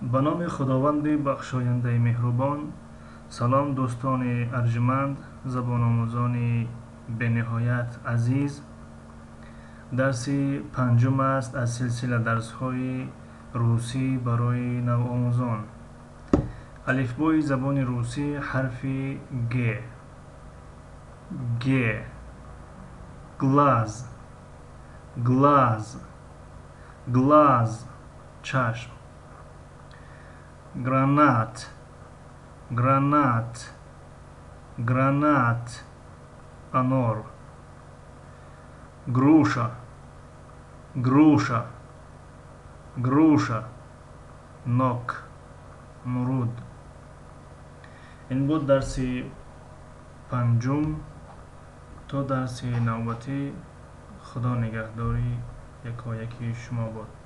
Ба номи Худованди бахшояндаи меҳрубон. Салом, дӯстони арҷманд, забономӯзони бениҳоят азиз. Дарси панҷум аст аз силсила дарсҳои русӣ барои навомӯзон. Алифбои забони русӣ, ҳарфи г. Г: глаз, глаз, глаз, чашм. Гранат, гранат, гранат, анор. Груша, груша, груша, нок, муруд. Ин буд дарси панҷум. То дарси навбатӣ Худо нигаҳдори якояки шумо бод.